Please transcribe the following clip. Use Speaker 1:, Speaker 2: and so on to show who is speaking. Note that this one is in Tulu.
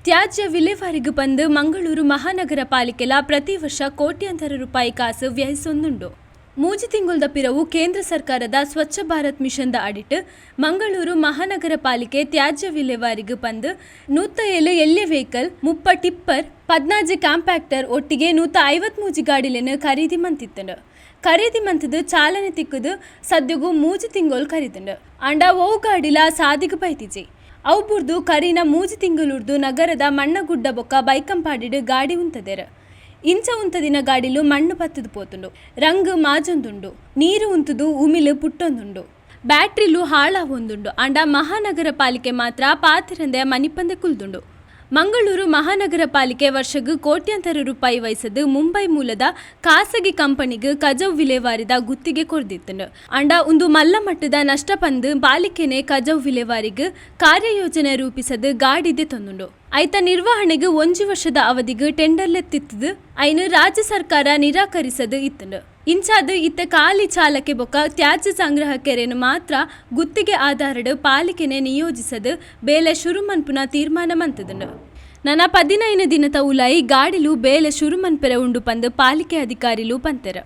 Speaker 1: ತ್ಯಾಜ್ಯ ವಿಲೇವಾರಿಗ್ ಪಂದ್ ಮಂಗಳೂರು ಮಹಾನಗರ ಪಾಲಿಕೆಲ ಪ್ರತಿ ವರ್ಷ ಕೋಟ್ಯಾಂತರ ರೂಪಾಯಿ ಕಾಸು ವ್ಯಯಿಸೊಂದುಂಡು. ಮೂಜಿ ತಿಂಗೊಲ್ದ ಪಿರವು ಕೇಂದ್ರ ಸರ್ಕಾರದ ಸ್ವಚ್ಛ ಭಾರತ್ ಮಿಷನ್ ದ ಅಡಿಟ್ ಮಂಗಳೂರು ಮಹಾನಗರ ಪಾಲಿಕೆ ತ್ಯಾಜ್ಯ ವಿಲೇವಾರಿಗ್ ಪಂದ್ 107 ಎಲ್ಯ ವೆಹಿಕಲ್, 30 ಟಿಪ್ಪರ್, 16 ಕಾಂಪ್ಯಾಕ್ಟರ್ ಒಟ್ಟಿಗೆ 153 ಗಾಡಿಲೆನ್ ಖರೀದಿ ಮಂತಿತ್ತ್ಂಡ್. ಖರೀದಿ ಮಂತ್ದ್ ಚಾಲನೆ ತಿಕ್ಕುದು ಸದ್ಯೊಗು ಮೂಜಿ ತಿಂಗೊಲು ಕರಿದ್ಂಡ್. ಆಂಡ ಒವ್ ಗಾಡಿಲ ಸಾದಿಗ್ ಬೈದಿಜಿ. ಅವು ಬುಡ್ದು ಕರಿನ ಮೂಜಿ ತಿಂಗೊಲುರ್ದು ನಗರದ ಮಣ್ಣಗುಡ್ಡ ಬೊಕ್ಕ ಬೈಕಂಪಾಡಿಡ್ ಗಾಡಿ ಉಂತದೆರ್. ಇಂಚ ಉಂತದಿನ ಗಾಡಿಲು ಮಣ್ಣ್ ಪತ್ತುದು ಪೋತುಂಡು. ರಂಗ್ ಮಾಜೊಂದುಂಡು. ನೀರ್ ಉಂತುದು ಉಮಿಲ್ ಪುಟ್ಟೊಂದುಂಡು. ಬ್ಯಾಟ್ರಿಲು ಹಾಳಾವೊಂದುಂಡು. ಆಂಡ ಮಹಾನಗರ ಪಾಲಿಕೆ ಮಾತ್ರ ಪಾತೆರಂದೆ ಮನಿಪಂದೆ ಕುಲ್ದುಂಡು. ಮಂಗಳೂರು ಮಹಾನಗರ ಪಾಲಿಕೆ ವರ್ಷಗ್ ಕೋಟ್ಯಾಂತರ ರೂಪಾಯಿ ವಹಿಸದ್ ಮುಂಬೈ ಮೂಲದ ಖಾಸಗಿ ಕಂಪನಿಗ್ ಕಜವು ವಿಲೇವಾರಿದ ಗುತ್ತಿಗೆ ಕೊರ್ದಿತ್ತ್ಂಡ್. ಆಂಡ ಉಂದು ಮಲ್ಲ ಮಟ್ಟ್ ದ ನಷ್ಟ ಪಂದ್ ಪಾಲಿಕೆನೆ ಕಜವು ವಿಲೇವಾರಿಗ್ ಕಾರ್ಯಯೋಜನೆ ರೂಪಿಸದ್ ಗಾಡಿ ದೆತೊಂದುಂಡು. ಐತ ನಿರ್ವಹಣೆಗ್ ಒಂಜಿ ವರ್ಷದ ಅವಧಿಗ್ ಟೆಂಡರ್ ಲೆತ್ತಿತ್ತ್ ದ್ ಐನ್ ರಾಜ್ಯ ಸರ್ಕಾರ ನಿರಾಕರಿಸದ್ ಇತ್ತ್ಂಡ್. ಇಂಚಾದ್ ಇತ್ತೆ ಕಾಲಿ ಚಾಲಕೆ ಬೊಕ್ಕ ತ್ಯಾಜ್ಯ ಸಂಗ್ರಾಹಕೆರೆನ್ ಮಾತ್ರ ಗುತ್ತಿಗೆ ಆಧಾರಡ್ ಪಾಲಿಕೆನೆ ನಿಯೋಜಿಸದ್ ಬೇಲೆ ಶುರು ಮನ್ಪುನ ತೀರ್ಮಾನ ಮಂತ್ದ್ಂಡ್. ನನ 15 ದಿನತ ಉಲಾಯಿ ಗಾಡಿಲು ಬೇಲೆ ಶುರು ಮನ್ಪೆರೆ ಉಂಡು ಪಂದ್ ಪಾಲಿಕೆ ಅಧಿಕಾರಿಲು ಪಂತೆರ್.